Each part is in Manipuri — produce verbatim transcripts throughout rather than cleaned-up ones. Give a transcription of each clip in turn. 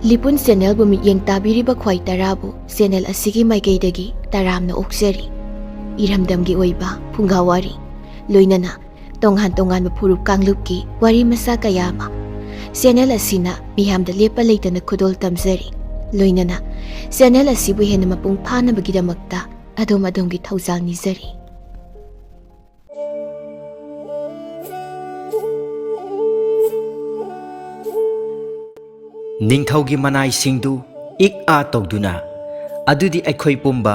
ꯂꯤꯄꯨꯟ ꯆꯦꯅꯦꯜꯕꯨ ꯃꯤꯠꯌꯦꯡ ꯇꯥꯕꯤꯔꯤꯕ ꯈ꯭ꯋꯥꯏ ꯇꯔꯥꯕꯨ ꯆꯦꯅꯦꯜ ꯑꯁꯤꯒꯤ ꯃꯥꯏꯀꯩꯗꯒꯤ ꯇꯔꯥꯝꯅ ꯑꯣꯛꯆꯔꯤ꯫ ꯏꯔꯝꯗꯝꯒꯤ ꯑꯣꯏꯕ ꯐꯨꯡꯒꯥ ꯋꯥꯔꯤ, ꯂꯣꯏꯅꯅ ꯇꯣꯉꯥꯟ ꯇꯣꯉꯥꯟꯕ ꯐꯨꯔꯨꯞ ꯀꯥꯡꯂꯨꯞꯀꯤ ꯋꯥꯔꯤ ꯃꯆꯥ ꯀꯌꯥ ꯑꯃ ꯆꯦꯅꯦꯜ ꯑꯁꯤꯅ ꯃꯤꯌꯥꯝꯗ ꯂꯦꯞꯄ ꯂꯩꯇꯅ ꯈꯨꯗꯣꯜ ꯇꯝꯖꯔꯤ꯫ ꯂꯣꯏꯅꯅ ꯆꯦꯅꯦꯜ ꯑꯁꯤꯕꯨ ꯍꯦꯟꯅ ꯃꯄꯨꯡ ꯐꯥꯅꯕꯒꯤꯗꯃꯛꯇ ꯑꯗꯣꯝ ꯑꯗꯣꯝꯒꯤ ꯊꯧꯖꯥꯜ ꯅꯤꯖꯔꯤ꯫ ꯅꯤꯡꯊꯧꯒꯤ ꯃꯅꯥꯏꯁꯤꯡꯗꯨ ꯏꯛ ꯑꯥ ꯇꯧꯗꯨꯅ, "ꯑꯗꯨꯗꯤ ꯑꯩꯈꯣꯏ ꯄꯨꯝꯕ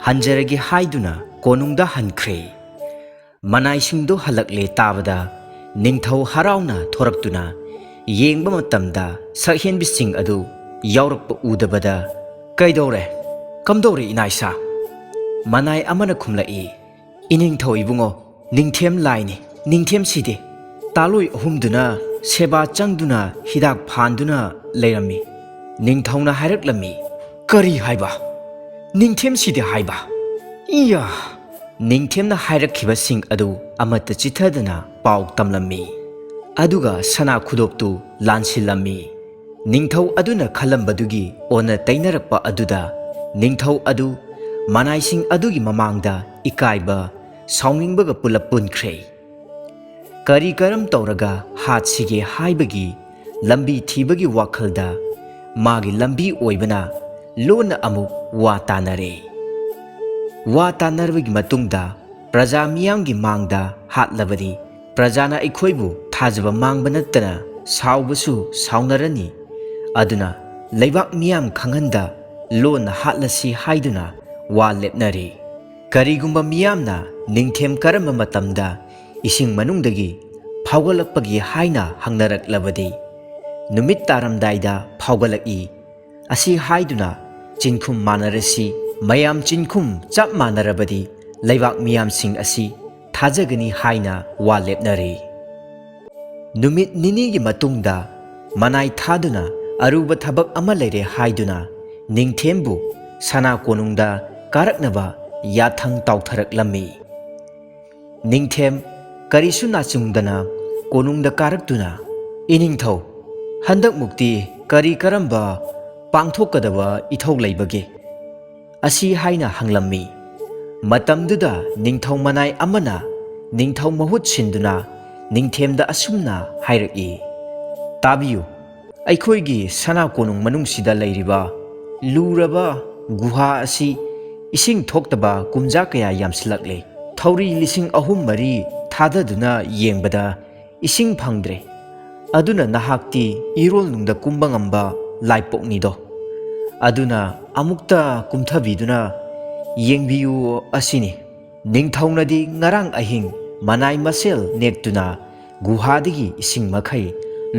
ꯍꯟꯖꯔꯒꯦ" ꯍꯥꯏꯗꯨꯅ ꯀꯣꯅꯨꯡꯗ ꯍꯟꯈ꯭ꯔꯦ꯫ ꯃꯅꯥꯏꯁꯤꯡꯗꯨ ꯍꯜꯂꯛꯂꯦ ꯇꯥꯕꯗ, ꯅꯤꯡꯊꯧ ꯍꯔꯥꯎꯅ ꯊꯣꯔꯛꯇꯨꯅ ꯌꯦꯡꯕ ꯃꯇꯝꯗ, ꯁꯛꯍꯦꯟꯕꯤꯁꯤꯡ ꯑꯗꯨ ꯌꯥꯎꯔꯛꯄ ꯎꯗꯕꯗ, "ꯀꯩꯗꯧꯔꯦ? ꯀꯝꯗꯧꯔꯦ ꯏꯅꯥꯏꯁꯥ?" ꯃꯅꯥꯏ ꯑꯃꯅ ꯈꯨꯝꯂꯛꯏ, "ꯏꯅꯤꯡꯊꯧ ꯏꯕꯨꯡꯉꯣ, ꯅꯤꯡꯊꯦꯝ ꯂꯥꯏꯅꯤ꯫ ꯅꯤꯡꯊꯦꯝ ꯁꯤꯗꯦ꯫ ꯇꯥꯂꯣꯏ ꯑꯍꯨꯝꯗꯨꯅ ꯁꯦꯕꯥ ꯆꯪꯗꯨꯅ ꯍꯤꯗꯥꯛ ꯐꯥꯟꯗꯨꯅ ꯂꯩꯔꯝꯃꯤ꯫" ꯅꯤꯡꯊꯧꯅ ꯍꯥꯏꯔꯛꯂꯝꯃꯤ, "ꯀꯔꯤ ꯍꯥꯏꯕ? ꯅꯤꯡꯊꯦꯝ ꯁꯤꯗꯦ ꯍꯥꯏꯕ? ꯏꯌꯥ!" ꯅꯤꯡꯊꯦꯝꯅ ꯍꯥꯏꯔꯛꯈꯤꯕꯁꯤꯡ ꯑꯗꯨ ꯑꯃꯠꯇ ꯆꯤꯠꯊꯗꯅ ꯄꯥꯎ ꯇꯝꯂꯝꯃꯤ꯫ ꯑꯗꯨꯒ ꯁꯅꯥ ꯈꯨꯗꯣꯞꯇꯨ ꯂꯥꯟꯁꯤꯜꯂꯝꯃꯤ꯫ ꯅꯤꯡꯊꯧ ꯑꯗꯨꯅ ꯈꯜꯂꯝꯕꯗꯨꯒꯤ ꯑꯣꯟꯅ ꯇꯩꯅꯔꯛꯄ ꯑꯗꯨꯗ, ꯅꯤꯡꯊꯧ ꯑꯗꯨ ꯃꯅꯥꯏꯁꯤꯡ ꯑꯗꯨꯒꯤ ꯃꯃꯥꯡꯗ ꯏꯀꯥꯏꯕ, ꯁꯥꯎꯅꯤꯡꯕꯒ ꯄꯨꯂꯞ ꯄꯨꯟꯈ꯭ꯔꯦ꯫ ꯀꯔꯤ ꯀꯔꯝ ꯇꯧꯔꯒ ꯍꯥꯠꯁꯤꯒꯦ ꯍꯥꯏꯕꯒꯤ ꯂꯝꯕꯤ ꯊꯤꯕꯒꯤ ꯋꯥꯈꯜꯗ ꯃꯥꯒꯤ ꯂꯝꯕꯤ ꯑꯣꯏꯕꯅ ꯂꯣꯟꯅ ꯑꯃꯨꯛ ꯋꯥ ꯇꯥꯅꯔꯦ꯫ ꯋꯥ ꯇꯥꯅꯔꯕꯒꯤ ꯃꯇꯨꯡꯗ, "ꯄ꯭ꯔꯖꯥ ꯃꯤꯌꯥꯝꯒꯤ ꯃꯥꯡꯗ ꯍꯥꯠꯂꯕꯗꯤ ꯄ꯭ꯔꯖꯥꯅ ꯑꯩꯈꯣꯏꯕꯨ ꯊꯥꯖꯕ ꯃꯥꯡꯕ ꯅꯠꯇꯅ ꯁꯥꯎꯕꯁꯨ ꯁꯥꯎꯅꯔꯅꯤ꯫ ꯑꯗꯨꯅ ꯂꯩꯕꯥꯛ ꯃꯤꯌꯥꯝ ꯈꯪꯍꯟꯗ ꯂꯣꯟꯅ ꯍꯥꯠꯂꯁꯤ" ꯍꯥꯏꯗꯨꯅ ꯋꯥ ꯂꯦꯞꯅꯔꯦ꯫ ꯀꯔꯤꯒꯨꯝꯕ ꯃꯤꯌꯥꯝꯅ ꯅꯤꯡꯊꯦꯝ ꯀꯔꯝꯕ ꯃꯇꯝꯗ ꯏꯁꯤꯡ ꯃꯅꯨꯡꯗꯒꯤ ꯐꯥꯎꯒꯠꯂꯛꯄꯒꯦ ꯍꯥꯏꯅ ꯍꯪꯅꯔꯛꯂꯕꯗꯤ, ꯅꯨꯃꯤꯠ ꯇꯥꯔꯝꯗꯥꯏꯗ ꯐꯥꯎꯒꯠꯂꯛꯏ ꯑꯁꯤ ꯍꯥꯏꯗꯨꯅ ꯆꯤꯟꯈꯨꯝ ꯃꯥꯟꯅꯔꯁꯤ, ꯃꯌꯥꯝ ꯆꯤꯟꯈꯨꯝ ꯆꯞ ꯃꯥꯟꯅꯔꯕꯗꯤ ꯂꯩꯕꯥꯛ ꯃꯤꯌꯥꯝꯁꯤꯡ ꯑꯁꯤ ꯊꯥꯖꯒꯅꯤ ꯍꯥꯏꯅ ꯋꯥ ꯂꯦꯞꯅꯔꯤ꯫ ꯅꯨꯃꯤꯠ ꯅꯤꯅꯤꯒꯤ ꯃꯇꯨꯡꯗ ꯃꯅꯥꯏ ꯊꯥꯗꯨꯅ ꯑꯔꯨꯕ ꯊꯕꯛ ꯑꯃ ꯂꯩꯔꯦ ꯍꯥꯏꯗꯨꯅ ꯅꯤꯡꯊꯦꯝꯕꯨ ꯁꯅꯥ ꯀꯣꯅꯨꯡꯗ ꯀꯥꯔꯛꯅꯕ ꯌꯥꯊꯪ ꯇꯥꯎꯊꯔꯛꯂꯝꯃꯤ꯫ ꯅꯤꯡꯊꯦꯝ ꯀꯔꯤꯁꯨ ꯅꯥꯆꯨꯡꯗꯅ ꯀꯣꯅꯨꯡꯗ ꯀꯥꯔꯛꯇꯨꯅ, "ꯏꯅꯤꯡꯊꯧ, ꯍꯟꯗꯛꯃꯨꯛꯇꯤ ꯀꯔꯤ ꯀꯔꯝꯕ ꯄꯥꯡꯊꯣꯛꯀꯗꯕ ꯏꯊꯧ ꯂꯩꯕꯒꯦ?" ꯑꯁꯤ ꯍꯥꯏꯅ ꯍꯪꯂꯝꯃꯤ꯫ ꯃꯇꯝꯗꯨꯗ ꯅꯤꯡꯊꯧ ꯃꯅꯥꯏ ꯑꯃꯅ ꯅꯤꯡꯊꯧ ꯃꯍꯨꯠ ꯁꯤꯟꯗꯨꯅ ꯅꯤꯡꯊꯦꯝꯗ ꯑꯁꯨꯝꯅ ꯍꯥꯏꯔꯛꯏ, "ꯇꯥꯕꯤꯌꯨ, ꯑꯩꯈꯣꯏꯒꯤ ꯁꯅꯥ ꯀꯣꯅꯨꯡ ꯃꯅꯨꯡꯁꯤꯗ ꯂꯩꯔꯤꯕ ꯂꯨꯔꯕ ꯒꯨꯍꯥ ꯑꯁꯤ ꯏꯁꯤꯡ ꯊꯣꯛꯇꯕ ꯀꯨꯝꯖꯥ ꯀꯌꯥ ꯌꯥꯝꯁꯤꯜꯂꯛꯂꯦ꯫ ꯊꯧꯔꯤ ꯂꯤꯁꯤꯡ ꯑꯍꯨꯝ ꯃꯔꯤ ꯊꯥꯗꯗꯨꯅ ꯌꯦꯡꯕꯗ ꯏꯁꯤꯡ ꯐꯪꯗ꯭ꯔꯦ꯫ ꯑꯗꯨꯅ ꯅꯍꯥꯛꯇꯤ ꯏꯔꯣꯜꯅꯨꯡꯗ ꯀꯨꯝꯕ ꯉꯝꯕ ꯂꯥꯏꯄꯣꯛꯅꯤꯗꯣ꯫ ꯑꯗꯨꯅ ꯑꯃꯨꯛꯇ ꯀꯨꯝꯊꯕꯤꯗꯨꯅ ꯌꯦꯡꯕꯤꯌꯨ ꯑꯁꯤꯅꯤ꯫" ꯅꯤꯡꯊꯧꯅꯗꯤ ꯉꯔꯥꯡ ꯑꯍꯤꯡ ꯃꯅꯥꯏ ꯃꯁꯦꯜ ꯅꯦꯛꯇꯨꯅ ꯒꯨꯍꯥꯗꯒꯤ ꯏꯁꯤꯡ ꯃꯈꯩ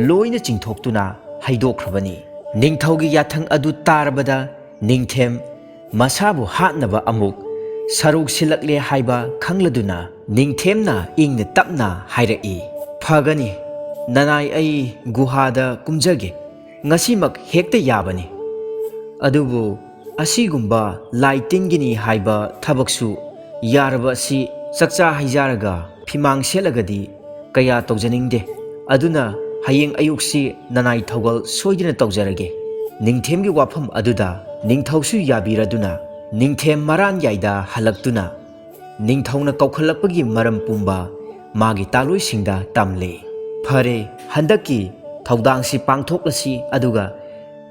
ꯂꯣꯏꯅ ꯆꯤꯡꯊꯣꯛꯇꯨꯅ ꯍꯩꯗꯣꯛꯈ꯭ꯔꯕꯅꯤ꯫ ꯅꯤꯡꯊꯧꯒꯤ ꯌꯥꯊꯪ ꯑꯗꯨ ꯇꯥꯔꯕꯗ ꯅꯤꯡꯊꯦꯝ ꯃꯁꯥꯕꯨ ꯍꯥꯠꯅꯕ ꯑꯃꯨꯛ ꯁꯔꯨꯛ ꯁꯤꯜꯂꯛꯂꯦ ꯍꯥꯏꯕ ꯈꯪꯂꯗꯨꯅ ꯅꯤꯡꯊꯦꯝꯅ ꯏꯪꯅ ꯇꯞꯅ ꯍꯥꯏꯔꯛꯏ, "ꯐꯒꯅꯤ, ꯅꯅꯥꯏ, ꯑꯩ ꯒꯨꯍꯥꯗ ꯀꯨꯝꯖꯒꯦ꯫ ꯉꯁꯤꯃꯛ ꯍꯦꯛꯇ ꯌꯥꯕꯅꯤ꯫ ꯑꯗꯨꯕꯨ ꯑꯁꯤꯒꯨꯝꯕ ꯂꯥꯏ ꯇꯤꯟꯒꯤꯅꯤ ꯍꯥꯏꯕ ꯊꯕꯛꯁꯨ ꯌꯥꯔꯕ ꯑꯁꯤ ꯆꯥꯛꯆꯥ ꯍꯩꯖꯥꯔꯒ ꯐꯤꯃꯥꯡ ꯁꯦꯠꯂꯒꯗꯤ ꯀꯌꯥ ꯇꯧꯖꯅꯤꯡꯗꯦ꯫ ꯑꯗꯨꯅ ꯍꯌꯦꯡ ꯑꯌꯨꯛꯁꯤ ꯅꯅꯥꯏ ꯊꯧꯒꯜ ꯁꯣꯏꯗꯅ ꯇꯧꯖꯔꯒꯦ꯫" ꯅꯤꯡꯊꯦꯝꯒꯤ ꯋꯥꯐꯝ ꯑꯗꯨꯗ ꯅꯤꯡꯊꯧꯁꯨ ꯌꯥꯕꯤꯔꯗꯨꯅ ꯅꯤꯡꯊꯦꯝ ꯃꯔꯥꯟ ꯌꯥꯏꯗ ꯍꯜꯂꯛꯇꯨꯅ ꯅꯤꯡꯊꯧꯅ ꯀꯧꯈꯠꯂꯛꯄꯒꯤ ꯃꯔꯝ ꯄꯨꯝꯕ ꯃꯥꯒꯤ ꯇꯥꯂꯣꯏꯁꯤꯡꯗ ꯇꯝꯂꯦ꯫ "ꯐꯔꯦ, ꯍꯟꯗꯛꯀꯤ ꯊꯧꯗꯥꯡꯁꯤ ꯄꯥꯡꯊꯣꯛꯂꯁꯤ, ꯑꯗꯨꯒ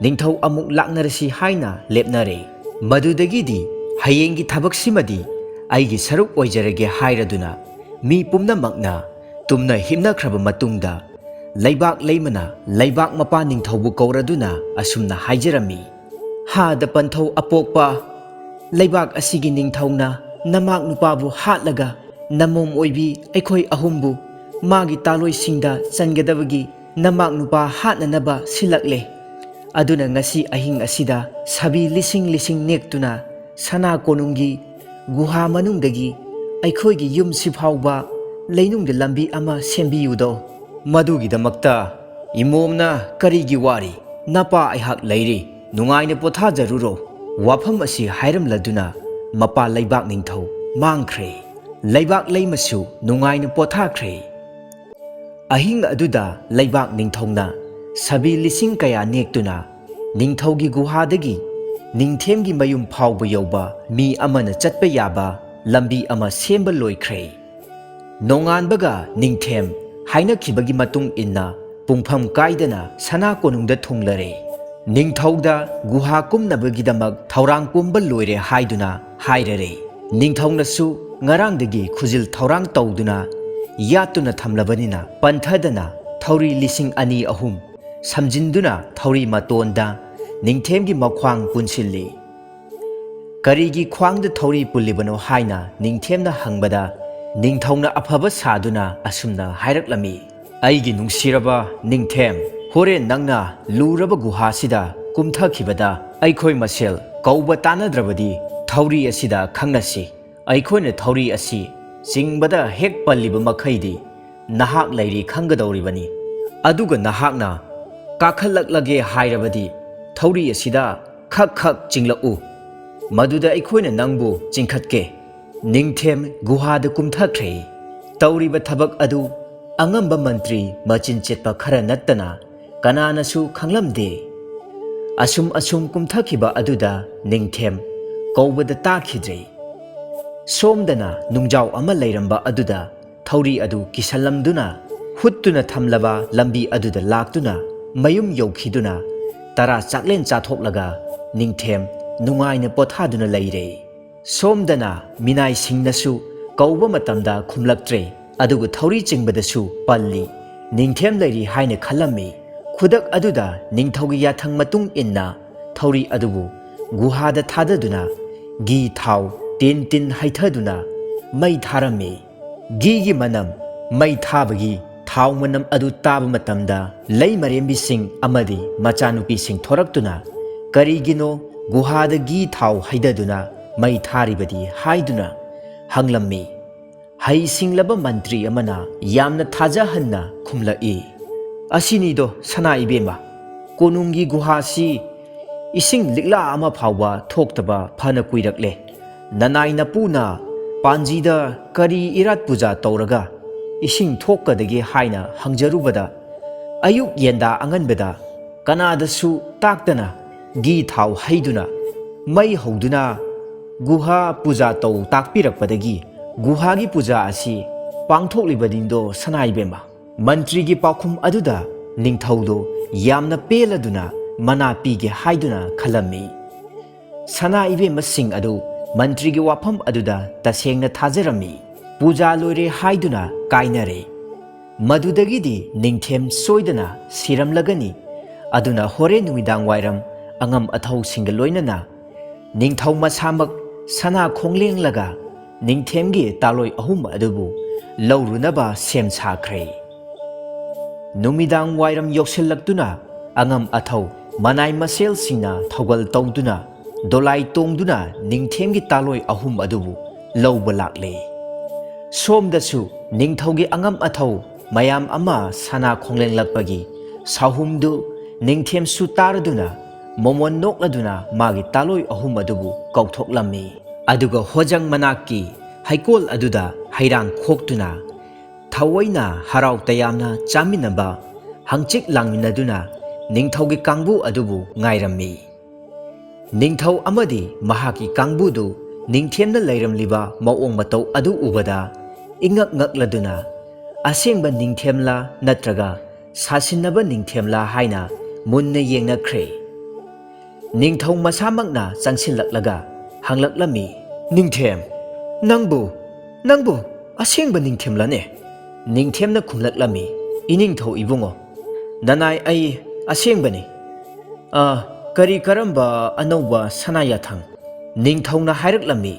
ꯅꯤꯡꯊꯧ ꯑꯃꯨꯛ ꯂꯥꯛꯅꯔꯁꯤ" ꯍꯥꯏꯅ ꯂꯦꯞꯅꯔꯦ꯫ ꯃꯗꯨꯗꯒꯤꯗꯤ ꯍꯌꯦꯡꯒꯤ ꯊꯕꯛꯁꯤꯃꯗꯤ ꯑꯩꯒꯤ ꯁꯔꯨꯛ ꯑꯣꯏꯖꯔꯒꯦ ꯍꯥꯏꯔꯗꯨꯅ ꯃꯤ ꯄꯨꯝꯅꯃꯛꯅ ꯇꯨꯝꯅ ꯍꯤꯞꯅꯈ꯭ꯔꯕ ꯃꯇꯨꯡꯗ ꯂꯩꯕꯥꯛ ꯂꯩꯃꯅ ꯂꯩꯕꯥꯛ ꯃꯄꯥ ꯅꯤꯡꯊꯧꯕꯨ ꯀꯧꯔꯗꯨꯅ ꯑꯁꯨꯝꯅ ꯍꯥꯏꯖꯔꯝꯃꯤ, "ꯍꯥꯗ ꯄꯟꯊꯧ ꯑꯄꯣꯛꯄ ꯂꯩꯕꯥꯛ ꯑꯁꯤꯒꯤ ꯅꯤꯡꯊꯧꯅ ꯅꯃꯥꯛ ꯅꯨꯄꯥꯕꯨ ꯍꯥꯠꯂꯒ ꯅꯃꯣꯝ ꯑꯣꯏꯕꯤ ꯑꯩꯈꯣꯏ ꯑꯍꯨꯝꯕꯨ ꯃꯥꯒꯤ ꯇꯥꯂꯣꯏꯁꯤꯡꯗ ꯆꯟꯒꯗꯕꯒꯤ ꯅꯃꯥꯛ ꯅꯨꯄꯥ ꯍꯥꯠꯅꯅꯕ ꯁꯤꯜꯂꯛꯂꯦ꯫ ꯑꯗꯨꯅ ꯉꯁꯤ ꯑꯍꯤꯡ ꯑꯁꯤꯗ ꯁꯥꯕꯤ ꯂꯤꯁꯤꯡ ꯂꯤꯁꯤꯡ ꯅꯦꯛꯇꯨꯅ ꯁꯅꯥ ꯀꯣꯅꯨꯡꯒꯤ ꯒꯨꯍꯥ ꯃꯅꯨꯡꯗꯒꯤ ꯑꯩꯈꯣꯏꯒꯤ ꯌꯨꯝꯁꯤ ꯐꯥꯎꯕ ꯂꯩꯅꯨꯡꯗ ꯂꯝꯕꯤ ꯑꯃ ꯁꯦꯝꯕꯤꯌꯨꯗꯣ꯫ ꯃꯗꯨꯒꯤꯗꯃꯛꯇ ꯏꯃꯣꯝꯅ ꯀꯔꯤꯒꯤ ꯋꯥꯔꯤ? ꯅꯄꯥ ꯑꯩꯍꯥꯛ ꯂꯩꯔꯤ, ꯅꯨꯡꯉꯥꯏꯅ ꯄꯣꯊꯥꯖꯔꯨꯔꯣ꯫" ꯋꯥꯐꯝ ꯑꯁꯤ ꯍꯥꯏꯔꯝꯂꯗꯨꯅ ꯃꯄꯥ ꯂꯩꯕꯥꯛ ꯅꯤꯡꯊꯧ ꯃꯥꯡꯈ꯭ꯔꯦ꯫ ꯂꯩꯕꯥꯛ ꯂꯩꯃꯁꯨ ꯅꯨꯡꯉꯥꯏꯅ ꯄꯣꯊꯥꯈ꯭ꯔꯦ꯫ ꯑꯍꯤꯡ ꯑꯗꯨꯗ ꯂꯩꯕꯥꯛ ꯅꯤꯡꯊꯧꯅ ꯁꯥꯕꯤ ꯂꯤꯁꯤꯡ ꯀꯌꯥ ꯅꯦꯛꯇꯨꯅ ꯅꯤꯡꯊꯧꯒꯤ ꯒꯨꯍꯥꯗꯒꯤ ꯅꯤꯡꯊꯦꯝꯒꯤ ꯃꯌꯨꯝ ꯐꯥꯎꯕ ꯌꯧꯕ ꯃꯤ ꯑꯃꯅ ꯆꯠꯄ ꯌꯥꯕ ꯂꯝꯕꯤ ꯑꯃ ꯁꯦꯝꯕ ꯂꯣꯏꯈ꯭ꯔꯦ꯫ ꯅꯣꯡꯉꯥꯟꯕꯒ ꯅꯤꯡꯊꯦꯝ ꯍꯥꯏꯅꯈꯤꯕꯒꯤ ꯃꯇꯨꯡ ꯏꯟꯅ ꯄꯨꯡꯐꯝ ꯀꯥꯏꯗꯅ ꯁꯅꯥ ꯀꯣꯅꯨꯡꯗ ꯊꯨꯡꯂꯔꯦ꯫ ꯅꯤꯡꯊꯧꯗ ꯒꯨꯍꯥ ꯀꯨꯝꯅꯕꯒꯤꯗꯃꯛ ꯊꯧꯔꯥꯡ ꯄꯨꯝꯕ ꯂꯣꯏꯔꯦ ꯍꯥꯏꯗꯨꯅ ꯍꯥꯏꯔꯔꯦ꯫ ꯅꯤꯡꯊꯧꯅꯁꯨ ꯉꯔꯥꯡꯗꯒꯤ ꯈꯨꯖꯤꯜ ꯊꯧꯔꯥꯡ ꯇꯧꯗꯨꯅ ꯌꯥꯠꯇꯨꯅ ꯊꯝꯂꯕꯅꯤꯅ ꯄꯟꯊꯗꯅ ꯊꯧꯔꯤ ꯂꯤꯁꯤꯡ ꯑꯅꯤ ꯑꯍꯨꯝ ꯁꯝꯖꯤꯟꯗꯨꯅ ꯊꯧꯔꯤ ꯃꯇꯣꯟꯗ ꯅꯤꯡꯊꯦꯝꯒꯤ ꯃꯈ꯭ꯋꯥꯡ ꯄꯨꯟꯁꯤꯜꯂꯤ꯫ ꯀꯔꯤꯒꯤ ꯈ꯭ꯋꯥꯡꯗ ꯊꯧꯔꯤ ꯄꯨꯜꯂꯤꯕꯅꯣ ꯍꯥꯏꯅ ꯅꯤꯡꯊꯦꯝꯅ ꯍꯪꯕꯗ, ꯅꯤꯡꯊꯧꯅ ꯑꯐꯕ ꯁꯥꯗꯨꯅ ꯑꯁꯨꯝꯅ ꯍꯥꯏꯔꯛꯂꯝꯃꯤ, "ꯑꯩꯒꯤ ꯅꯨꯡꯁꯤꯔꯕ ꯅꯤꯡꯊꯦꯝ, ꯍꯣꯔꯦꯟ ꯅꯪꯅ ꯂꯨꯔꯕ ꯒꯨꯍꯥꯁꯤꯗ ꯀꯨꯝꯊꯈꯤꯕꯗ ꯑꯩꯈꯣꯏ ꯃꯁꯦꯜ ꯀꯧꯕ ꯇꯥꯟꯅꯗ꯭ꯔꯕꯗꯤ ꯊꯧꯔꯤ ꯑꯁꯤꯗ ꯈꯪꯅꯁꯤ꯫ ꯑꯩꯈꯣꯏꯅ ꯊꯧꯔꯤ ꯑꯁꯤ ꯆꯤꯡꯕꯗ ꯍꯦꯛ ꯄꯜꯂꯤꯕ ꯃꯈꯩꯗꯤ ꯅꯍꯥꯛ ꯂꯩꯔꯤ ꯈꯪꯒꯗꯧꯔꯤꯕꯅꯤ꯫ ꯑꯗꯨꯒ ꯅꯍꯥꯛꯅ ꯀꯥꯈꯠꯂꯛꯂꯒꯦ ꯍꯥꯏꯔꯕꯗꯤ ꯊꯧꯔꯤ ꯑꯁꯤꯗ ꯈꯛ ꯈꯛ ꯆꯤꯡꯂꯛꯎ꯫ ꯃꯗꯨꯗ ꯑꯩꯈꯣꯏꯅ ꯅꯪꯕꯨ ꯆꯤꯡꯈꯠꯀꯦ꯫" ꯅꯤꯡꯊꯦꯝ ꯒꯨꯍꯥꯗ ꯀꯨꯝꯊꯈ꯭ꯔꯦ꯫ ꯇꯧꯔꯤꯕ ꯊꯕꯛ ꯑꯗꯨ ꯑꯉꯝꯕ ꯃꯟꯇ꯭ꯔꯤ ꯃꯆꯤꯟ ꯆꯦꯠꯄ ꯈꯔ ꯅꯠꯇꯅ ꯀꯅꯥꯅꯁꯨ ꯈꯪꯂꯝꯗꯦ꯫ ꯑꯁꯨꯝ ꯑꯁꯨꯝ ꯀꯨꯝꯊꯈꯤꯕ ꯑꯗꯨꯗ ꯅꯤꯡꯊꯦꯝ ꯀꯧꯕꯗ ꯇꯥꯈꯤꯗ꯭ꯔꯦ꯫ ꯁꯣꯝꯗꯅ ꯅꯨꯡꯖꯥꯎ ꯑꯃ ꯂꯩꯔꯝꯕ ꯑꯗꯨꯗ ꯊꯧꯔꯤ ꯑꯗꯨ ꯀꯤꯁꯜꯂꯝꯗꯨꯅ ꯍꯨꯠꯇꯨꯅ ꯊꯝꯂꯕ ꯂꯝꯕꯤ ꯑꯗꯨꯗ ꯂꯥꯛꯇꯨꯅ ꯃꯌꯨꯝ ꯌꯧꯈꯤꯗꯨꯅ ꯇꯔꯥ ꯆꯥꯛꯂꯦꯟ ꯆꯥꯊꯣꯛꯂꯒ ꯅꯤꯡꯊꯦꯝ ꯅꯨꯡꯉꯥꯏꯅ ꯄꯣꯊꯥꯗꯨꯅ ꯂꯩꯔꯦ꯫ ꯁꯣꯝꯗꯅ ꯃꯤꯅꯥꯏꯁꯤꯡꯅꯁꯨ ꯀꯧꯕ ꯃꯇꯝꯗ ꯈꯨꯝꯂꯛꯇ꯭ꯔꯦ, ꯑꯗꯨꯒ ꯊꯧꯔꯤ ꯆꯤꯡꯕꯗꯁꯨ ꯄꯜꯂꯤ꯫ ꯅꯤꯡꯊꯦꯝ ꯂꯩꯔꯤ ꯍꯥꯏꯅ ꯈꯜꯂꯝꯃꯤ꯫ ꯈꯨꯗꯛ ꯑꯗꯨꯗ ꯅꯤꯡꯊꯧꯒꯤ ꯌꯥꯊꯪ ꯃꯇꯨꯡ ꯏꯟꯅ ꯊꯧꯔꯤ ꯑꯗꯨꯕꯨ ꯒꯨꯍꯥꯗ ꯊꯥꯗꯗꯨꯅ ꯘꯤ ꯊꯥꯎ ꯇꯤꯟ ꯇꯤꯟ ꯍꯩꯊꯗꯨꯅ ꯃꯩ ꯊꯥꯔꯝꯃꯤ꯫ ꯘꯤꯒꯤ ꯃꯅꯝ, ꯃꯩ ꯊꯥꯕꯒꯤ ꯊꯥꯎ ꯃꯅꯝ ꯑꯗꯨ ꯇꯥꯕ ꯃꯇꯝꯗ ꯂꯩ ꯃꯔꯦꯝꯕꯤꯁꯤꯡ ꯑꯃꯗꯤ ꯃꯆꯥꯅꯨꯄꯤꯁꯤꯡ ꯊꯣꯔꯛꯇꯨꯅ, "ꯀꯔꯤꯒꯤꯅꯣ ꯒꯨꯍꯥꯗ ꯘꯤ ꯊꯥꯎ ꯍꯩꯗꯗꯨꯅ ꯃꯩ ꯊꯥꯔꯤꯕꯗꯤ?" ꯍꯥꯏꯗꯨꯅ ꯍꯪꯂꯝꯃꯤ꯫ ꯍꯩꯁꯤꯡꯂꯕ ꯃꯟꯇ꯭ꯔꯤ ꯑꯃꯅ ꯌꯥꯝꯅ ꯊꯥꯖꯍꯟꯅ ꯈꯨꯝꯂꯛꯏ, "ꯑꯁꯤꯅꯤꯗꯣ ꯁꯅꯥ ꯏꯕꯦꯝꯃ, ꯀꯣꯅꯨꯡꯒꯤ ꯒꯨꯍꯥꯁꯤ ꯏꯁꯤꯡ ꯂꯤꯛꯂꯥ ꯑꯃ ꯐꯥꯎꯕ ꯊꯣꯛꯇꯕ ꯐꯅ ꯀꯨꯏꯔꯛꯂꯦ꯫ ꯅꯅꯥꯏ ꯅꯄꯨꯅ ꯄꯥꯟꯖꯤꯗ ꯀꯔꯤ ꯏꯔꯥꯠ ꯄꯨꯖꯥ ꯇꯧꯔꯒ ꯏꯁꯤꯡ ꯊꯣꯛꯀꯗꯒꯦ ꯍꯥꯏꯅ ꯍꯪꯖꯔꯨꯕꯗ, ꯑꯌꯨꯛ ꯌꯦꯟꯗꯥ ꯑꯉꯟꯕꯗ ꯀꯅꯥꯗꯁꯨ ꯇꯥꯛꯇꯅ ꯘꯤ ꯊꯥꯎ ꯍꯩꯗꯨꯅ ꯃꯩ ꯍꯧꯗꯨꯅ ꯒꯨꯍꯥ ꯄꯨꯖꯥ ꯇꯧ ꯇꯥꯛꯄꯤꯔꯛꯄꯗꯒꯤ ꯒꯨꯍꯥꯒꯤ ꯄꯨꯖꯥ ꯑꯁꯤ ꯄꯥꯡꯊꯣꯛꯂꯤꯕꯅꯤꯗꯣ ꯁꯅꯥ ꯏꯕꯦꯝꯃ꯫ ꯃꯟꯇ꯭ꯔꯤꯒꯤ ꯄꯥꯎꯈꯨꯝ ꯑꯗꯨꯗ ꯅꯤꯡꯊꯧꯗꯨ ꯌꯥꯝꯅ ꯄꯦꯜꯂꯗꯨꯅ ꯃꯅꯥ ꯄꯤꯒꯦ ꯍꯥꯏꯗꯨꯅ ꯈꯜꯂꯝꯃꯤ꯫ ꯁꯅꯥ ꯏꯕꯦꯝꯃꯁꯤꯡ ꯑꯗꯨ ꯃꯟꯇ꯭ꯔꯤꯒꯤ ꯋꯥꯐꯝ ꯑꯗꯨꯗ ꯇꯁꯦꯡꯅ ꯊꯥꯖꯔꯝꯃꯤ꯫ ꯄꯨꯖꯥ ꯂꯣꯏꯔꯦ ꯍꯥꯏꯗꯨꯅ ꯀꯥꯏꯅꯔꯦ꯫ ꯃꯗꯨꯗꯒꯤꯗꯤ ꯅꯤꯡꯊꯦꯝ ꯁꯣꯏꯗꯅ ꯁꯤꯔꯝꯂꯒꯅꯤ꯫ ꯑꯗꯨꯅ ꯍꯣꯔꯦꯟ ꯅꯨꯃꯤꯗꯥꯡ ꯋꯥꯏꯔꯝ ꯑꯉꯝ ꯑꯊꯧꯁꯤꯡꯒ ꯂꯣꯏꯅꯅ ꯅꯤꯡꯊꯧ ꯃꯁꯥꯃꯛ ꯁꯅꯥ ꯈꯣꯡꯂꯦꯡꯂꯒ ꯅꯤꯡꯊꯦꯝꯒꯤ ꯇꯥꯂꯣꯏ ꯑꯍꯨꯝ ꯑꯗꯨꯕꯨ ꯂꯧꯔꯨꯅꯕ ꯁꯦꯝ ꯁꯥꯈ꯭ꯔꯦ꯫ ꯅꯨꯃꯤꯗꯥꯡ ꯋꯥꯏꯔꯝ ꯌꯧꯁꯤꯜꯂꯛꯇꯨꯅ ꯑꯉꯝ ꯑꯊꯧ ꯃꯅꯥꯏ ꯃꯁꯦꯜꯁꯤꯡꯅ ꯊꯧꯒꯜ ꯇꯧꯗꯨꯅ ꯗꯣꯂꯥꯏ ꯇꯣꯡꯗꯨꯅ ꯅꯤꯡꯊꯦꯝꯒꯤ ꯇꯥꯂꯣꯏ ꯑꯍꯨꯝ ꯑꯗꯨꯕꯨ ꯂꯧꯕ ꯂꯥꯛꯂꯦ꯫ ꯁꯣꯝꯗꯁꯨ ꯅꯤꯡꯊꯧꯒꯤ ꯑꯉꯝ ꯑꯊꯧ ꯃꯌꯥꯝ ꯑꯃ ꯁꯅꯥ ꯈꯣꯡꯂꯦꯡꯂꯛꯄꯒꯤ ꯁꯥꯍꯨꯝꯗꯨ ꯅꯤꯡꯊꯦꯝꯁꯨ ꯇꯥꯔꯗꯨꯅ ꯃꯣꯃꯣꯟ ꯅꯣꯛꯂꯗꯨꯅ ꯃꯥꯒꯤ ꯇꯥꯂꯣꯏ ꯑꯍꯨꯝ ꯑꯗꯨꯕꯨ ꯀꯧꯊꯣꯛꯂꯝꯃꯤ꯫ ꯑꯗꯨꯒ ꯍꯣꯖꯪ ꯃꯅꯥꯛꯀꯤ ꯍꯩꯀꯣꯜ ꯑꯗꯨꯗ ꯍꯩꯔꯥꯡ ꯈꯣꯛꯇꯨꯅ ꯊꯑꯣꯏꯅ ꯍꯔꯥꯎ ꯇꯌꯥꯝꯅ ꯆꯥꯃꯤꯟꯅꯕ, ꯍꯪꯆꯤꯠ ꯂꯥꯡꯃꯤꯟꯅꯗꯨꯅ ꯅꯤꯡꯊꯧꯒꯤ ꯀꯥꯡꯕꯨ ꯑꯗꯨꯕꯨ ꯉꯥꯏꯔꯝꯃꯤ꯫ ꯅꯤꯡꯊꯧ ꯑꯃꯗꯤ ꯃꯍꯥꯛꯀꯤ ꯀꯥꯡꯕꯨꯗꯨ ꯅꯤꯡꯊꯦꯝꯅ ꯂꯩꯔꯝꯂꯤꯕ ꯃꯑꯣꯡ ꯃꯇꯧ ꯑꯗꯨ ꯎꯕꯗ ꯏꯉꯛ ꯉꯛꯂꯗꯨꯅ ꯑꯁꯦꯡꯕ ꯅꯤꯡꯊꯦꯝꯂꯥ ꯅꯠꯇ꯭ꯔꯒ ꯁꯥꯁꯤꯟꯅꯕ ꯅꯤꯡꯊꯦꯝꯂꯥ ꯍꯥꯏꯅ ꯃꯨꯟꯅ ꯌꯦꯡꯅꯈ꯭ꯔꯦ꯫ ꯅꯤꯡꯊꯧ ꯃꯁꯥꯃꯛꯅ ꯆꯪꯁꯤꯜꯂꯛꯂꯒ ꯍꯪꯂꯛꯂꯝꯃꯤ, "ꯅꯤꯡꯊꯦꯝ, ꯅꯪꯕꯨ, ꯅꯪꯕꯨ ꯑꯁꯦꯡꯕ ꯅꯤꯡꯊꯦꯝꯂꯅꯦ?" ꯅꯤꯡꯊꯦꯝꯅ ꯈꯨꯝꯂꯛꯂꯝꯃꯤ, "ꯏꯅꯤꯡꯊꯧ ꯏꯕꯨꯡꯉꯣ, ꯅꯅꯥꯏ ꯑꯩ ꯑꯁꯦꯡꯕꯅꯤ꯫ ꯑ, ꯀꯔꯤ ꯀꯔꯝꯕ ꯑꯅꯧꯕ ꯁꯅꯥ ꯌꯥꯊꯪ?" ꯅꯤꯡꯊꯧꯅ ꯍꯥꯏꯔꯛꯂꯝꯃꯤ,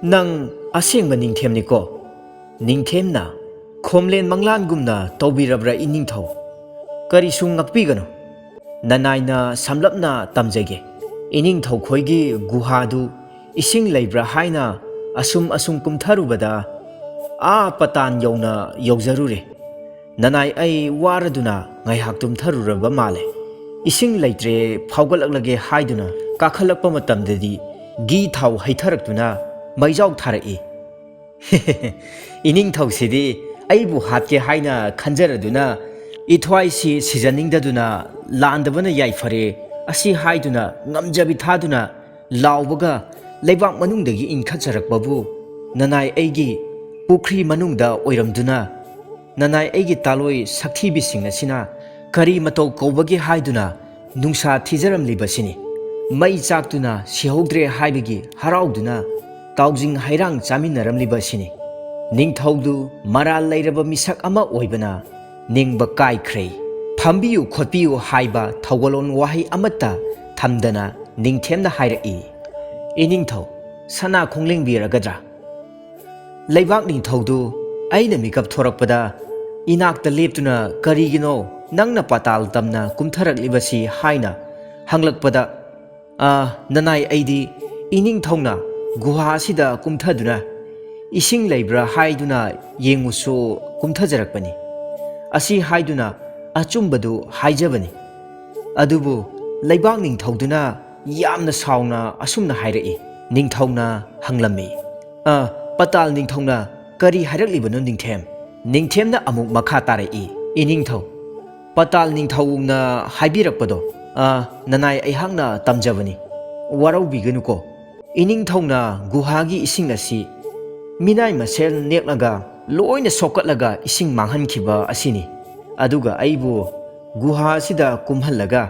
"ꯅꯪ ꯑꯁꯦꯡꯕ ꯅꯤꯡꯊꯦꯝꯅꯤꯀꯣ?" ꯅꯤꯡꯊꯦꯝꯅ, "ꯈꯣꯝꯂꯦꯟ ꯃꯪꯂꯥꯟꯒꯨꯝꯅ ꯇꯧꯕꯤꯔꯕ꯭ꯔꯥ ꯏꯅꯤꯡꯊꯧ? ꯀꯔꯤꯁꯨ ꯉꯛꯄꯤꯒꯅꯨ꯫ ꯅꯅꯥꯏꯅ ꯁꯝꯂꯞꯅ ꯇꯝꯖꯒꯦ꯫ ꯏꯅꯤꯡꯊꯧ ꯈꯣꯏꯒꯤ ꯒꯨꯍꯥꯗꯨ ꯏꯁꯤꯡ ꯂꯩꯕ꯭ꯔꯥ ꯍꯥꯏꯅ ꯑꯁꯨꯝ ꯑꯁꯨꯝ ꯀꯨꯝꯊꯔꯨꯕꯗ ꯑꯥ ꯄꯇꯥꯟ ꯌꯧꯅ ꯌꯧꯖꯔꯨꯔꯦ꯫ ꯅꯅꯥꯏ ꯑꯩ ꯋꯥꯔꯗꯨꯅ ꯉꯥꯏꯍꯥꯛ ꯇꯨꯝꯊꯔꯨꯔꯕ ꯃꯥꯜꯂꯦ꯫ ꯏꯁꯤꯡ ꯂꯩꯇ꯭ꯔꯦ, ꯐꯥꯎꯒꯠꯂꯛꯂꯒꯦ ꯍꯥꯏꯗꯨꯅ ꯀꯥꯈꯠꯂꯛꯄ ꯃꯇꯝꯗꯗꯤ ꯘꯤ ꯊꯥꯎ ꯍꯩꯊꯔꯛꯇꯨꯅ ꯃꯩꯖꯥꯎ ꯊꯥꯔꯛꯏ꯫ ꯏꯅꯤꯡꯊꯧꯁꯤꯗꯤ ꯑꯩꯕꯨ ꯍꯥꯠꯀꯦ ꯍꯥꯏꯅ ꯈꯟꯖꯔꯗꯨꯅ "ꯏꯊ꯭ꯋꯥꯏꯁꯤ ꯁꯤꯖꯅꯤꯡꯗꯗꯨꯅ ꯂꯥꯟꯗꯕꯅ ꯌꯥꯏꯐꯔꯦ" ꯑꯁꯤ ꯍꯥꯏꯗꯨꯅ ꯉꯝꯖꯕꯤ ꯊꯥꯗꯨꯅ ꯂꯥꯎꯕꯒ ꯂꯩꯕꯥꯛ ꯃꯅꯨꯡꯗꯒꯤ ꯏꯟꯈꯠꯆꯔꯛꯄꯕꯨ ꯅꯅꯥꯏ ꯑꯩꯒꯤ ꯄꯨꯈ꯭ꯔꯤ ꯃꯅꯨꯡꯗ ꯑꯣꯏꯔꯝꯗꯨꯅ, ꯅꯅꯥꯏ ꯑꯩꯒꯤ ꯇꯥꯂꯣꯏ ꯁꯛꯊꯤꯕꯤꯁꯤꯡ ꯑꯁꯤꯅ ꯀꯔꯤ ꯃꯇꯧ ꯀꯧꯕꯒꯦ ꯍꯥꯏꯗꯨꯅ ꯅꯨꯡꯁꯥ ꯊꯤꯖꯔꯝꯂꯤꯕꯁꯤꯅꯤ꯫ ꯃꯩ ꯆꯥꯛꯇꯨꯅ ꯁꯤꯍꯧꯗ꯭ꯔꯦ ꯍꯥꯏꯕꯒꯤ ꯍꯔꯥꯎꯗꯨꯅ ꯇꯥꯎꯖꯤꯡ ꯍꯩꯔꯥꯡ ꯆꯥꯃꯤꯟꯅꯔꯝꯂꯤꯕꯁꯤꯅꯤ꯫ ꯅꯤꯡꯊꯧꯗꯨ ꯃꯔꯥꯜ ꯂꯩꯔꯕ ꯃꯤꯁꯛ ꯑꯃ ꯑꯣꯏꯕꯅ ꯅꯤꯡꯕ ꯀꯥꯏꯈ꯭ꯔꯦ꯫ "ꯐꯝꯕꯤꯌꯨ ꯈꯣꯠꯄꯤꯌꯨ" ꯍꯥꯏꯕ ꯊꯧꯒꯜꯂꯣꯟ ꯋꯥꯍꯩ ꯑꯃꯠꯇ ꯊꯝꯗꯅ ꯅꯤꯡꯊꯦꯝꯅ ꯍꯥꯏꯔꯛꯏ, "ꯏꯅꯤꯡꯊꯧ, ꯁꯅꯥ ꯈꯣꯡꯂꯦꯡꯕꯤꯔꯒꯗ꯭ꯔꯥ?" ꯂꯩꯕꯥꯛ ꯅꯤꯡꯊꯧꯗꯨ ꯑꯩꯅ ꯃꯤꯀꯞ ꯊꯣꯔꯛꯄꯗ ꯏꯅꯥꯛꯇ ꯂꯦꯞꯇꯨꯅ "ꯀꯔꯤꯒꯤꯅꯣ ꯅꯪꯅ ꯄꯥꯇꯥꯜ ꯇꯝꯅ ꯀꯨꯝꯊꯔꯛꯂꯤꯕꯁꯤ?" ꯍꯥꯏꯅ ꯍꯪꯂꯛꯄꯗ, "ꯑ, ꯅꯅꯥꯏ, ꯑꯩꯗꯤ ꯏꯅꯤꯡꯊꯧꯅ ꯒꯨꯍꯥ ꯑꯁꯤꯗ ꯀꯨꯝꯊꯗꯨꯅ ꯏꯁꯤꯡ ꯂꯩꯕ꯭ꯔꯥ ꯍꯥꯏꯗꯨꯅ ꯌꯦꯡꯉꯨꯁꯨ ꯀꯨꯝꯊꯖꯔꯛꯄꯅꯤ" ꯑꯁꯤ ꯍꯥꯏꯗꯨꯅ ꯑꯆꯨꯝꯕꯗꯨ ꯍꯥꯏꯖꯕꯅꯤ꯫ ꯑꯗꯨꯕꯨ ꯂꯩꯕꯥꯛ ꯅꯤꯡꯊꯧꯗꯨꯅ ꯌꯥꯝꯅ ꯁꯥꯎꯅ ꯑꯁꯨꯝꯅ ꯍꯥꯏꯔꯛꯏ꯫ ꯅꯤꯡꯊꯧꯅ ꯍꯪꯂꯝꯃꯤ, "ꯑ, ꯄꯇꯥꯜ ꯅꯤꯡꯊꯧꯅ ꯀꯔꯤ ꯍꯥꯏꯔꯛꯂꯤꯕꯅꯣ ꯅꯤꯡꯊꯦꯝ?" ꯅꯤꯡꯊꯦꯝꯅ ꯑꯃꯨꯛ ꯃꯈꯥ ꯇꯥꯔꯛꯏ, "ꯏꯅꯤꯡꯊꯧ, ꯄꯇꯥꯜ ꯅꯤꯡꯊꯧꯅ ꯍꯥꯏꯕꯤꯔꯛꯄꯗꯣ, ꯑ, ꯅꯅꯥꯏ ꯑꯩꯍꯥꯛꯅ ꯇꯝꯖꯕꯅꯤ꯫ ꯋꯥꯔꯧꯕꯤꯒꯅꯨꯀꯣ꯫ ꯏꯅꯤꯡꯊꯧꯅ ꯒꯨꯍꯥꯒꯤ ꯏꯁꯤꯡ ꯑꯁꯤ ꯃꯤꯅꯥꯏ ꯃꯁꯦꯜ ꯅꯦꯛꯂꯒ ꯂꯣꯏꯅ ꯁꯣꯛꯀꯠꯂꯒ ꯏꯁꯤꯡ ꯃꯥꯡꯍꯟꯈꯤꯕ ꯑꯁꯤꯅꯤ꯫ ꯑꯗꯨꯒ ꯑꯩꯕꯨ ꯒꯨꯍꯥ ꯑꯁꯤꯗ ꯀꯨꯝꯍꯜꯂꯒ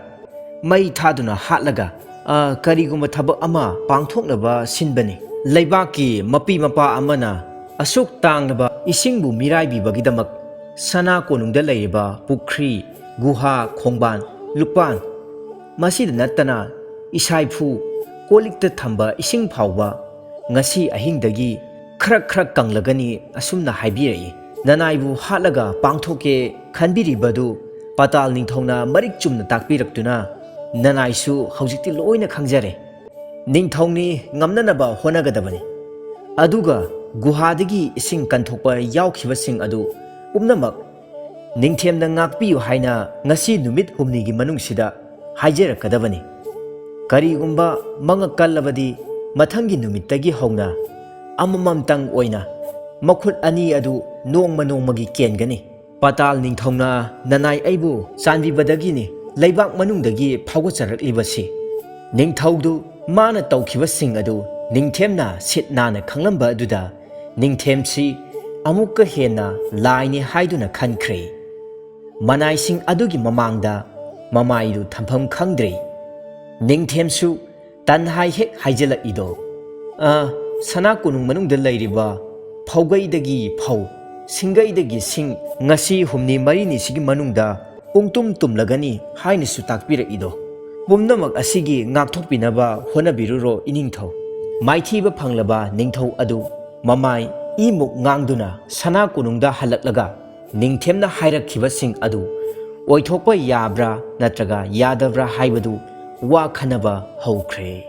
ꯃꯩ ꯊꯥꯗꯨꯅ ꯍꯥꯠꯂꯒ, ꯑ, ꯀꯔꯤꯒꯨꯝꯕ ꯊꯕꯛ ꯑꯃ ꯄꯥꯡꯊꯣꯛꯅꯕ ꯁꯤꯟꯕꯅꯤ꯫ ꯂꯩꯕꯥꯛꯀꯤ ꯃꯄꯤ ꯃꯄꯥ ꯑꯃꯅ ꯑꯁꯨꯛ ꯇꯥꯡꯂꯕ ꯏꯁꯤꯡꯕꯨ ꯃꯤꯔꯥꯏꯕꯤꯕꯒꯤꯗꯃꯛ ꯁꯅꯥ ꯀꯣꯅꯨꯡꯗ ꯂꯩꯔꯤꯕ ꯄꯨꯈ꯭ꯔꯤ, ꯒꯨꯍꯥ, ꯈꯣꯡꯕꯥꯟ, ꯂꯨꯄꯥꯟ, ꯃꯁꯤꯗ ꯅꯠꯇꯅ ꯏꯁꯥꯏꯐꯨ, ꯀꯣꯜꯂꯤꯛꯇ ꯊꯝꯕ ꯏꯁꯤꯡ ꯐꯥꯎꯕ ꯉꯁꯤ ꯑꯍꯤꯡꯗꯒꯤ ꯈꯔ ꯈꯔ ꯀꯪꯂꯒꯅꯤ" ꯑꯁꯨꯝꯅ ꯍꯥꯏꯕꯤꯔꯛꯏ꯫ "ꯅꯅꯥꯏꯕꯨ ꯍꯥꯠꯂꯒ ꯄꯥꯡꯊꯣꯛꯀꯦ ꯈꯟꯕꯤꯔꯤꯕꯗꯨ ꯄꯇꯥꯜ ꯅꯤꯡꯊꯧꯅ ꯃꯔꯤꯛ ꯆꯨꯝꯅ ꯇꯥꯛꯄꯤꯔꯛꯇꯨꯅ ꯅꯅꯥꯏꯁꯨ ꯍꯧꯖꯤꯛꯇꯤ ꯂꯣꯏꯅ ꯈꯪꯖꯔꯦ꯫ ꯅꯤꯡꯊꯧꯅꯤ ꯉꯝꯅꯅꯕ ꯍꯣꯠꯅꯒꯗꯕꯅꯤ꯫ ꯑꯗꯨꯒ ꯒꯨꯍꯥꯗꯒꯤ ꯏꯁꯤꯡ ꯀꯟꯊꯣꯛꯄ ꯌꯥꯎꯈꯤꯕꯁꯤꯡ ꯑꯗꯨ ꯄꯨꯝꯅꯃꯛ ꯅꯤꯡꯊꯦꯝꯅ ꯉꯥꯛꯄꯤꯌꯨ ꯍꯥꯏꯅ ꯉꯁꯤ ꯅꯨꯃꯤꯠ ꯍꯨꯝꯅꯤꯒꯤ ꯃꯅꯨꯡꯁꯤꯗ ꯍꯥꯏꯖꯔꯛꯀꯗꯕꯅꯤ꯫ ꯀꯔꯤꯒꯨꯝꯕ ꯃꯉꯛ ꯀꯜꯂꯕꯗꯤ ꯃꯊꯪꯒꯤ ꯅꯨꯃꯤꯠꯇꯒꯤ ꯍꯧꯅ ꯑꯃꯃꯝꯇꯪ ꯑꯣꯏꯅ ꯃꯈꯨꯠ ꯑꯅꯤ ꯑꯗꯨ ꯅꯣꯡꯃ ꯅꯣꯡꯃꯒꯤ ꯀꯦꯟꯒꯅꯤ꯫ "ꯄꯇꯥꯜ ꯅꯤꯡꯊꯧꯅ ꯅꯅꯥꯏ ꯑꯩꯕꯨ ꯆꯥꯟꯕꯤꯕꯗꯒꯤꯅꯤ ꯂꯩꯕꯥꯛ ꯃꯅꯨꯡꯗꯒꯤ ꯐꯥꯎꯒꯠꯆꯔꯛꯂꯤꯕꯁꯤ꯫ ꯅꯤꯡꯊꯧꯗꯨ ꯃꯥꯅ ꯇꯧꯈꯤꯕꯁꯤꯡ ꯑꯗꯨ ꯅꯤꯡꯊꯦꯝꯅ ꯁꯤꯠ ꯅꯥꯟꯅ ꯈꯪꯂꯝꯕ ꯑꯗꯨꯗ ꯅꯤꯡꯊꯦꯝꯁꯤ ꯑꯃꯨꯛꯀ ꯍꯦꯟꯅ ꯂꯥꯏꯅꯤ ꯍꯥꯏꯗꯨꯅ ꯈꯟꯈ꯭ꯔꯦ꯫ ꯃꯅꯥꯏꯁꯤꯡ ꯑꯗꯨꯒꯤ ꯃꯃꯥꯡꯗ ꯃꯃꯥꯏꯗꯨ ꯊꯝꯐꯝ ꯈꯪꯗ꯭ꯔꯦ꯫ ꯅꯤꯡꯊꯦꯝꯁꯨ ꯇꯟꯍꯥꯏ ꯍꯦꯛ ꯍꯥꯏꯖꯤꯜꯂꯛꯏꯗꯣ꯫ ꯑ, ꯁꯅꯥ ꯀꯣꯅꯨꯡ ꯃꯅꯨꯡꯗ ꯂꯩꯔꯤꯕ ꯐꯧꯒꯩꯗꯒꯤ ꯐꯧ, ꯁꯤꯡꯒꯩꯗꯒꯤ ꯁꯤꯡ, ꯉꯁꯤ ꯍꯨꯝꯅꯤ ꯃꯔꯤꯅꯤꯁꯤꯒꯤ ꯃꯅꯨꯡꯗ ꯄꯨꯡꯇꯨꯝ ꯇꯨꯝꯂꯒꯅꯤ ꯍꯥꯏꯅꯁꯨ ꯇꯥꯛꯄꯤꯔꯛꯏꯗꯣ꯫ ꯄꯨꯝꯅꯃꯛ ꯑꯁꯤꯒꯤ ꯉꯥꯛꯊꯣꯛꯄꯤꯅꯕ ꯍꯣꯠꯅꯕꯤꯔꯨꯔꯣ ꯏꯅꯤꯡꯊꯧ꯫ ꯃꯥꯏꯊꯤꯕ ꯐꯪꯂꯕ ꯅꯤꯡꯊꯧ ꯑꯗꯨ ꯃꯃꯥꯏ ꯏꯃꯨꯛ ꯉꯥꯡꯗꯨꯅ ꯁꯅꯥ ꯀꯣꯅꯨꯡꯗ ꯍꯜꯂꯛꯂꯒ ꯅꯤꯡꯊꯦꯝꯅ ꯍꯥꯏꯔꯛꯈꯤꯕꯁꯤꯡ ꯑꯗꯨ ꯑꯣꯏꯊꯣꯛꯄ ꯌꯥꯕ꯭ꯔꯥ ꯅꯠꯇ꯭ꯔꯒ ꯌꯥꯗꯕ꯭ꯔꯥ ꯍꯥꯏꯕꯗꯨ ꯋꯥ ꯈꯟꯅꯕ ꯍꯧꯈ꯭ꯔꯦ꯫